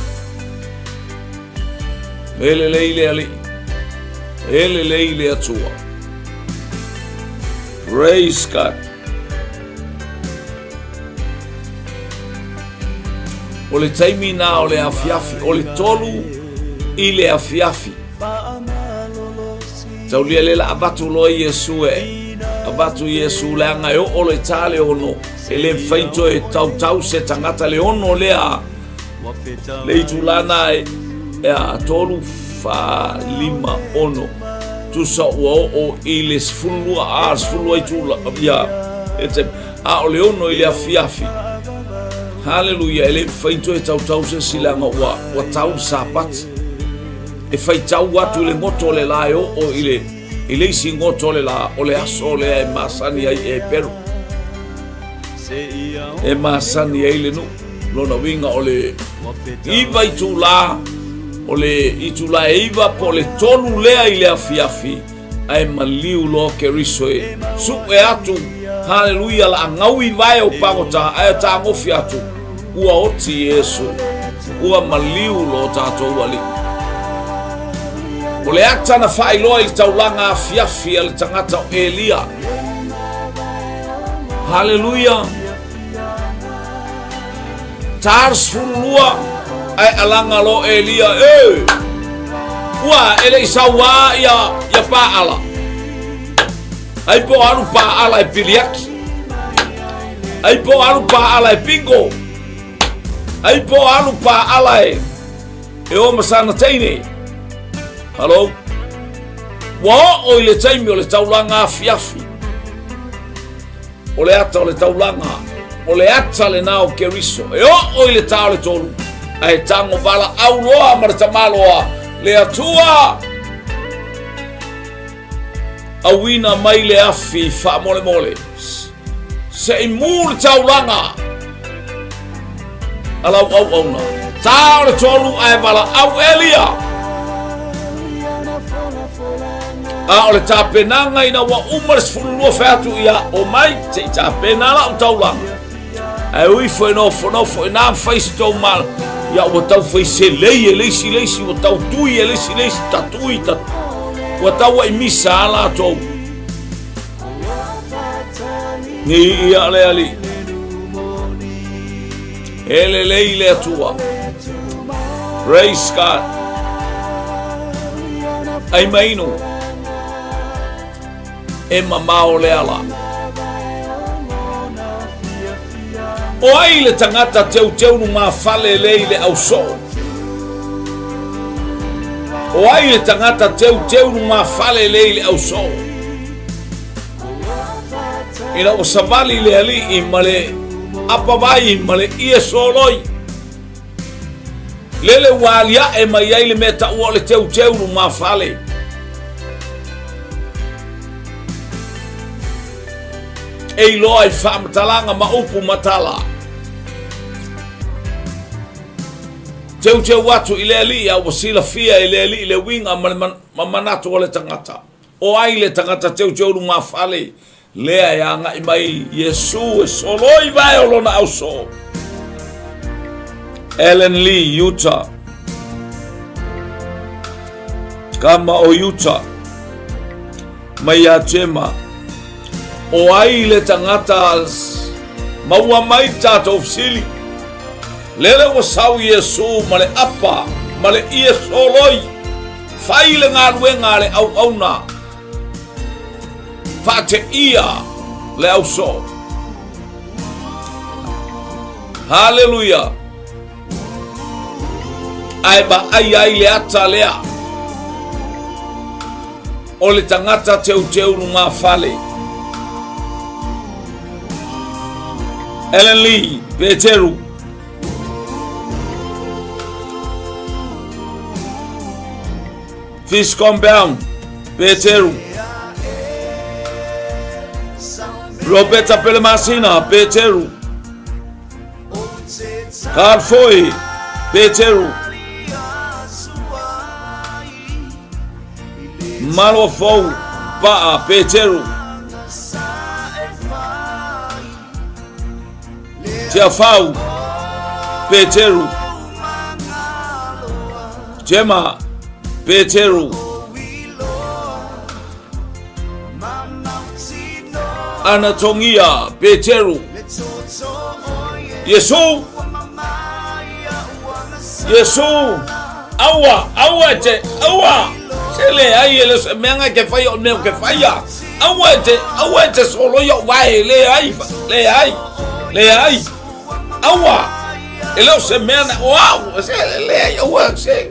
E lelei le Alii, e lelei le Atua. Praise God. O le taimi nā o le afiafi, o le tolu i le afiafi. Taulia le la avatu loa Iesu e avatu Iesu leaga e oo le tā le ono e le mafai toe tautau se tagata le ono lea le itulā na e a tolu fa lima ono tusa ua oo i le sefulu lua a sefulu lua itula ia e te a o le ono i le afiafi haleluia e le mafai toe tautau se isi leaga ua ua tau le sapati e faitau atu i le goto o le la e oo i le i le isi goto o le la o le aso lea e masani ai e Pero e masani ai le nuu lona uiga o le iva itulā o le itulā e iva po o le tolu lea i le afiafi ae maliu loa Keriso e suʻe atu haleluia la gaui vae o pagota ae tagofi atu ua oti Iesu ua maliu lo tatou Alii. O le ata na faailoa i le taulaga afiafi a le tagata o Elia. Haleluia! Ta le sefulu lua, ae alaga loa Elia, e! Ua, e le i sauā ia, ia Paala. Ai po alu Paala e piliaki. Ai po alu Paala e bingo. Ai po alu Paala e e o masana teine. Hello. Ua oo i le taimi o le taulaga afiafi. O le ata o le taulaga, o le ata lena o Keriso, e oo i le ta o le tolu, ae tago valaau loa ma le tamaloa, le Atua! Auina mai le afi faamolemole, se i mū le taulaga a lau auauna. Ta o le tolu ae valaau Elia. A o le tapenaga ina ua uma le 12 fai atu ia o mai se i tapena lau taulaga. Ae ui foi nofonofo ina ma fai se tou mala. Ia ua tau fai selei e le isi le isi, ua tau tui e le isi le isi, tatui, ta, ua tau ai misa a latou. Ni ia le ali. E lelei le Atua. Praise God. Ai mainu. E mamao le ala. O ai le tagata teuteu lumafale le i le ausoo? O ai le tagata teuteu lumafale le i le ausoo? Ina ua savali le alii ma le apavai ma le ie soloi, lele ua aliae mai ai le mea taua o le teuteu lumafale. E iloa i faamatalaga ma upu ma tala. Teuteu atu i le alii a ua silafia e le alii le uiga ma le ma manatu o le tagata. O ai le tagata teuteu lumafale lea e agai mai Iesu e soloi vae o lona ausoo? Ellen Lee, Utah. Kama o Utah. Mai ia Jema. O ai le tagata maua mai tatou fesili? Lele ua sau Iesu ma le apa ma le ie soloi. Fai le galuega a le auauna. Faateia le ausoo. Haleluia! Ae vaai ai le ata lea o le tagata teuteu lumafale. Ellen Lee, Peteru. Fish Compound, Peteru. Roberta Pelemasina, Peteru. Carl Foy, Peteru. Malo Fou, Paa, Peteru. Tiafau, Peteru. Gemma, Peteru. Anatongia, Peteru. Iesu, Iesu, aua, aua e te, aua, se le ai e le se mea ke whai o mea ke whaia. Aua e te, aua e te solo i o wae, le ai, le ai, le ai. Aua, e le o se mea na, o au, se le ai, aua, se.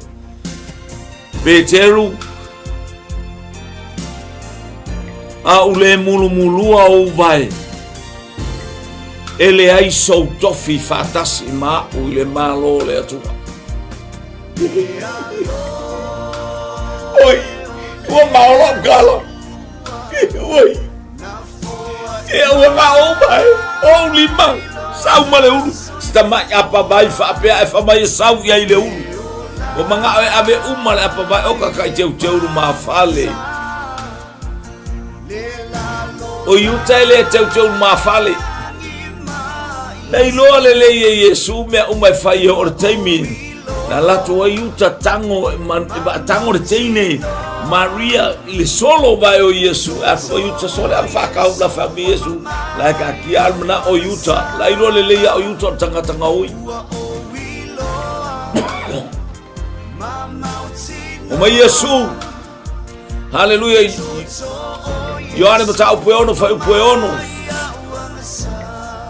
Peteru, a u le mulumulua ou vae, e leai sou tofi faatasi ma a'u i le Malo o le Atua. Oi, ua mao la'u kala. Oi, e aua ma ou vae, ou lima, sau ma le ulu. Si tama'i apa vai faapea e fa mai e sau i ai le ulu. Ua mana'o e ave uma le apa vai o ka kai teuteu lumafale. O Iuta e le teuteu lumafale. Na iloa lelei e Iesu mea uma e fai e oo le taimi na latou ai uta tago e vaatago le teine Maria i le solo vae o Iesu. A o Iuta sole a whakau la wha mi Iesu. La e ka kia al mana o Iuta. La iloa lelei a o Iuta o le tangata ngaoi. O mai Iesu. Haleluia. Ioane mataupu e ono, whaiupu e ono.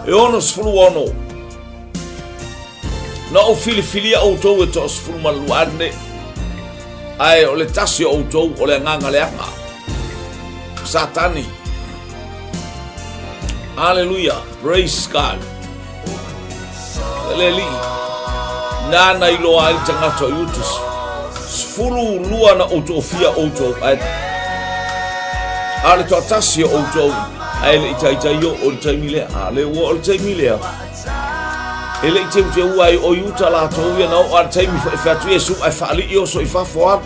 E 66. Na ou filifilia outou e 12 ane, ae o le tasi o outou o le agaga leaga. Satani. Hallelujah. Praise God. Le alii, nāna iloa ai le tagata o Iuta, 12 na ou toafia outou, ae a o le toatasi o outou, ae le i taitai oo i le taimi lea. A lea ua oo i le taimi lea, e le i teuteua ai o Iuta latou ia na oo a le taimi fai atu Iesu ae faalii oso i fafo alu.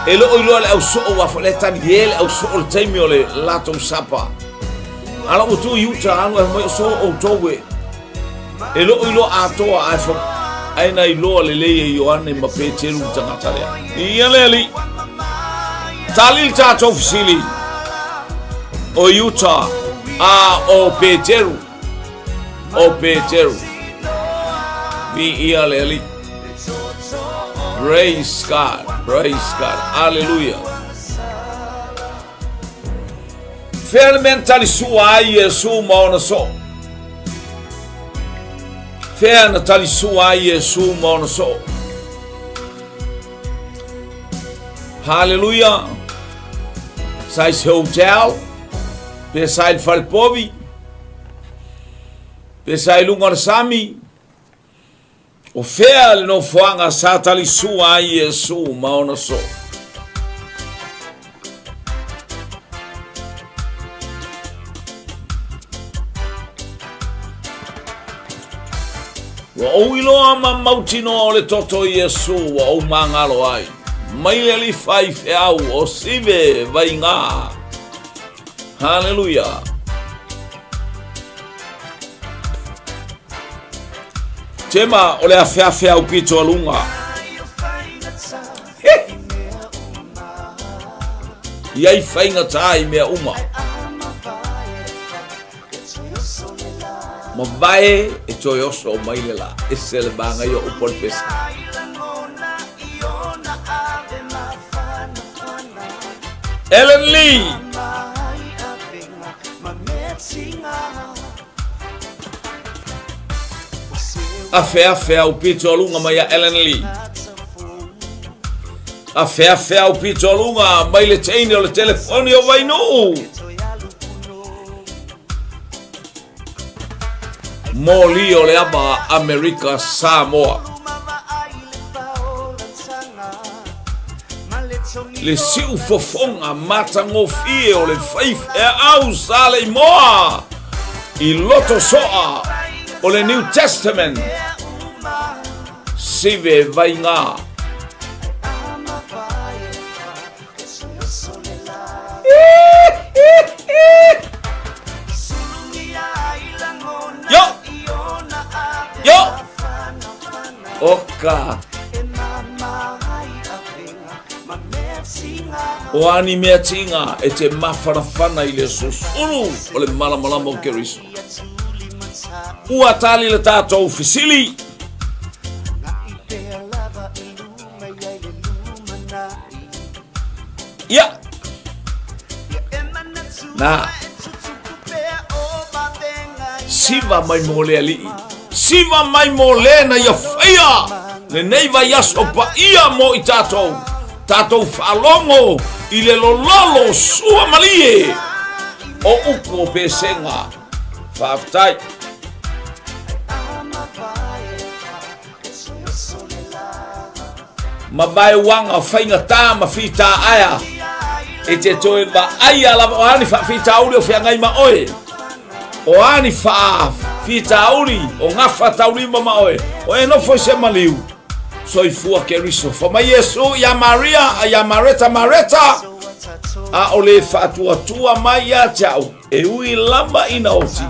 E le o iloa le au soo ua foi le tali e le au soo le taimi o le latou sapa. Ala ua tu Iuta alu e mai o so outou e. E le o iloa atoa ae fa ae na iloa lelei e Ioane ma Peteru le tagata lea. Ia le alii. Tali le tatou fesili. O Iuta a o Peteru. O Peteru. Viia le alii. Praise God. Praise God. Hallelujah. Fea le mea na talisua ai Iesu ma ona soo? Fea na talisua ai Iesu ma ona soo? Haleluia! Sa i se hotel, pe sa i le falepovi, pe sa i luga o le sami, O fea le nofoaga sa talisua ai Iesu ma ona soo? Ua ou iloa ma mautinoa o le toto o Iesu ua ou magalo ai. Mai le alii faifeau o Sive Vaigā. Haleluia! Tema o le afeafe au pito a luga. I ai faigata i mea uma. Ma vae e toe oso mai le la. E se le manaia o upu a le pese. Ellen Lee. Afeafe au pito a luga mai a Ellen Lee. Afeafe au pito a luga mai le teine o le telefoni o Vainuu. Moli o le ama Amerika Samoa. Le siu fofoga matagofie o le faifeau sa le imoa i loto soa o le New Testament. Sive Vaigā. Yo! Yo! Oka! O ani mea tinga e te mawharawhana i le susuru o le malamalama o Keriso. Ua tali le tātou fesili. Ia! Nā. Siva mai mo le alii. Siva mai mo le na ia whaia. Lenei vaiaso paia mo i tātou. Tātou whaalogo i le lololo sua malie o upu o pesenga. Whaafetai. Ma vaeuaga faigata ma fitaaea e te toe vaaia lava o a ni faafitauli o feagai ma oe, o a ni faafitauli o gafataulima ma oe, o e nofo i se maliu. Soifua Keriso. Fa mai Iesu iā Maria, iā Mareta, Mareta, a o le faatuatua mai ia te au, e ui lava ina oti,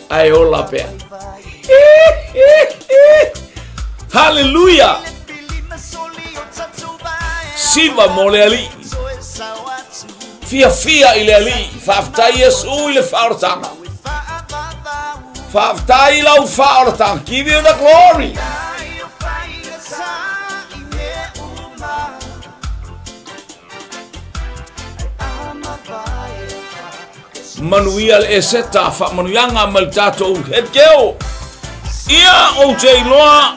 ae ola pea. Haleluia! Siva mo le Alii. Fiafia i le Alii. Faafetai Iesu i le faaolataga. Faafetai i lau faaolataga. Give you the glory. Manuia le Eseta, faamanuiaga mai le tatou head girl. Ia ou te iloa,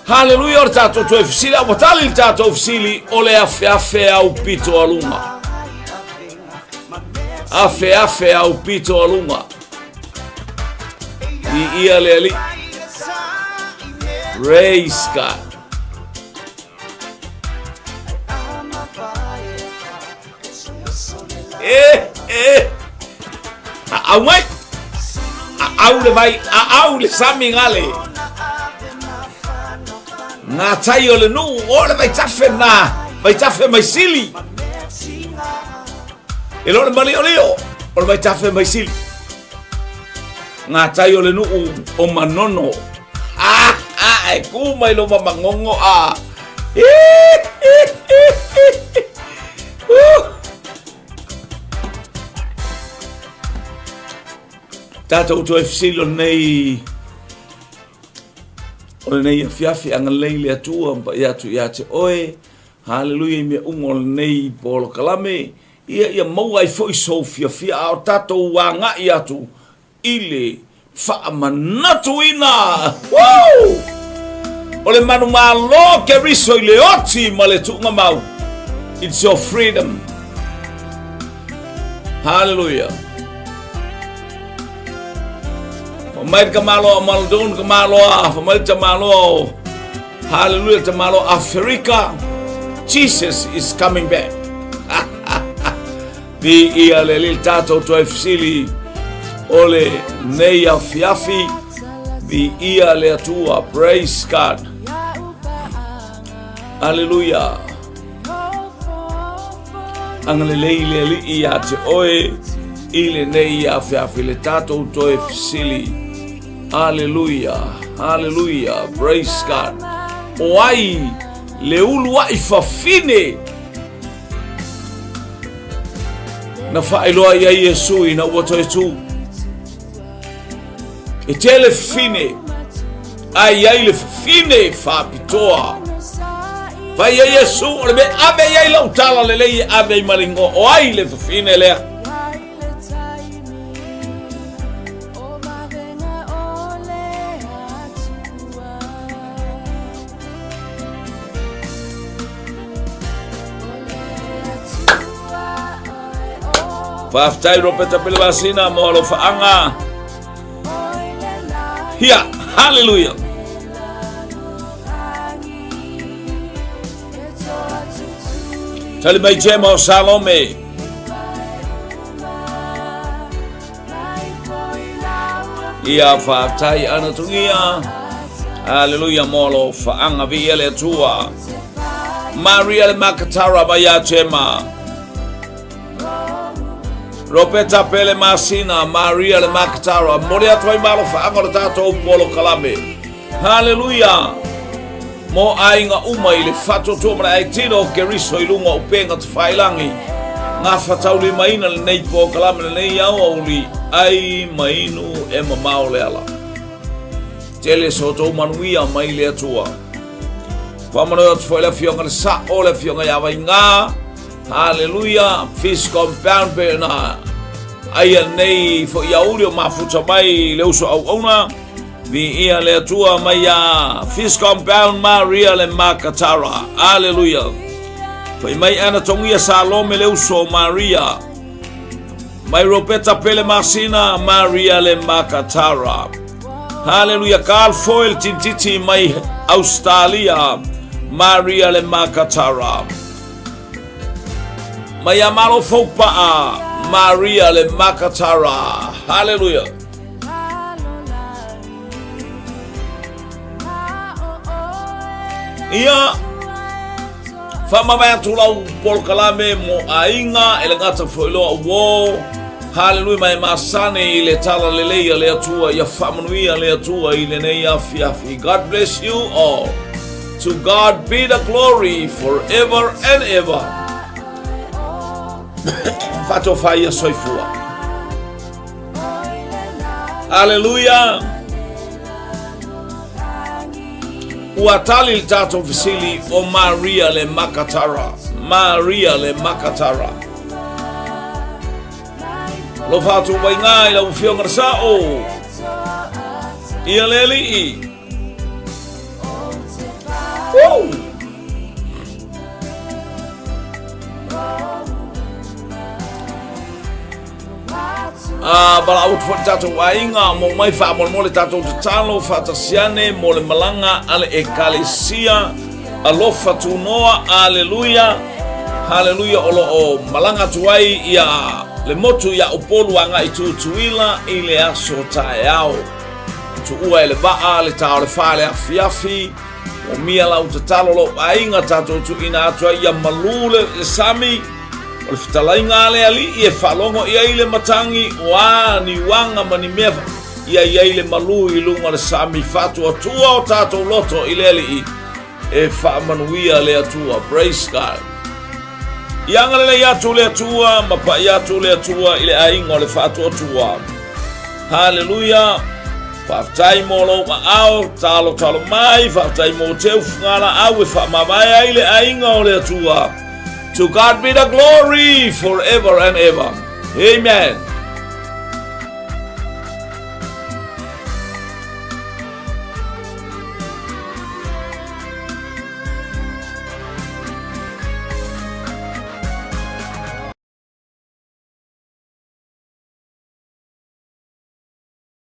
haleluia, o le tatou toe fesili, a ua tali le tatou fesili, o le afeafe au pito a luga. Afeafe au pito a luga. Viia le Alii. Praise God. E, e. Aau mai. Aau le vai, aau le sami gale. Ngā tai o le nuu, o le vaitafe nā, vaitafe mai sili. E le o le maliolio, o le vaitafe mai sili. Ngā tai o le nuu o Manono. Ah, ah, e kū mai lo mamangongo a. Tātou toe fesili o lenei o lenei afiafi agalelei le Atua ma paia atu ia te oe. Haleluia i mea uma o lenei polokalame. Ia ia maua ai foi sou fiafia a o tatou agai atu i le faamanatuina. Woo! O le manumalo Keriso i le oti ma le tuugamau. It's your freedom. Hallelujah. Fa mai le tamaloa o Maladon, tamaloa, fa mai le tamaloa o Hallelujah, tamaloa Aferika. Jesus is coming back. Viia le Alii le tatou toe fesili o le nei afiafi. Viia le Atua. Praise God. Hallelujah. Agalelei le Alii ia te oe i lenei afiafi le tatou toe fesili. Hallelujah. Hallelujah. Praise God. O ai le uluai fafine Na faailoa i ai Iesu ina ua toe tū. E tele fafine, ae i ai le fafine faapitoa. Fai ai Iesu, o le mea ave i ai lau tala lelei e ave ai ma le igoa. O ai le fafine lea? Faafetai Ropeta Pelevasina mo alofaaga. Hia, hallelujah. Tali mai Jema o Salome. Ia faafetai ana tugia. Aleluia mo lo faanga vi le Atua. Maria le Makatara mai ia Tema. Ropeta Pele Masina, Maria le Makatara. Mori atu ai malo faanga o le tātou polo kalame. Haleluia! Mo aiga uma i le whatotoa ma le aitino o Keriso i lunga o upenga te whailangi. Ngā whataulimaina lenei pōkalame lenei aoauli ai mainu e mamao le ala. Tele so tou manuia mai le Atua. Whamano atu foi le afioga le sa o le afioga ia Vaingā. Haleluia, Fish Compound pe na aia nei foi auli o mafuta mai le uso auauna. Viia le Atua mai ia Fish Compound Maria le Makatara. Aleluia. Fai mai ana tongia Salome le uso Maria. Mai Roberta Pele Masina Maria le Makatara. Haleluia. Carl Foyle tintiti mai Australia Maria le Makatara. Mai a Malo Faupa'a Maria le Makatara. Haleluia. Ia, whamamae atu lau polokalame mo aiga e le gata foi loa uo. Haleluia mai masani i le tala lelei a le Atua ia faamanuia le Atua i lenei afiafi. God bless you all. To God be the glory forever and ever. Faatofa ia soifua. Aleluia! Ua tali le tatou fesili o Maria le Makatara. Maria le Makatara. Alofa atu waiga i lau afioga le sao. Ia le alii. Woo! A valaau atu foi le tatou aiga mo mai faamolemole tatou tatalo faatasi ane mo le malaga a le Ekalesia Alofa Tunoa. Aleluia, haleluia, o lo o malaga atu ai ia le motu ia Upolu agai Tutuila i le aso taeao. Tuua e le vaa le ta o le fa le afiafi. Moomia lau tatalo lou aiga tatou tuuina atu ai ia malu le, le sami. O le fetalaiga a le Alii e faalogo i ai le matagi, o a ni uaga ma ni mea ia i ai le malu i luga o le sami faatuatua o tatou loto i le Alii e faamanuia le Atua. Praise God. Ia agalelei atu le Atua ma pai atu le Atua i le aiga o le faatuatua. Haleluia! Faafetai mo lou aao, talotalo mai, faafetai mo teu fugalaau e faamavae ai le aiga o le Atua. To God be the glory forever and ever. Amen.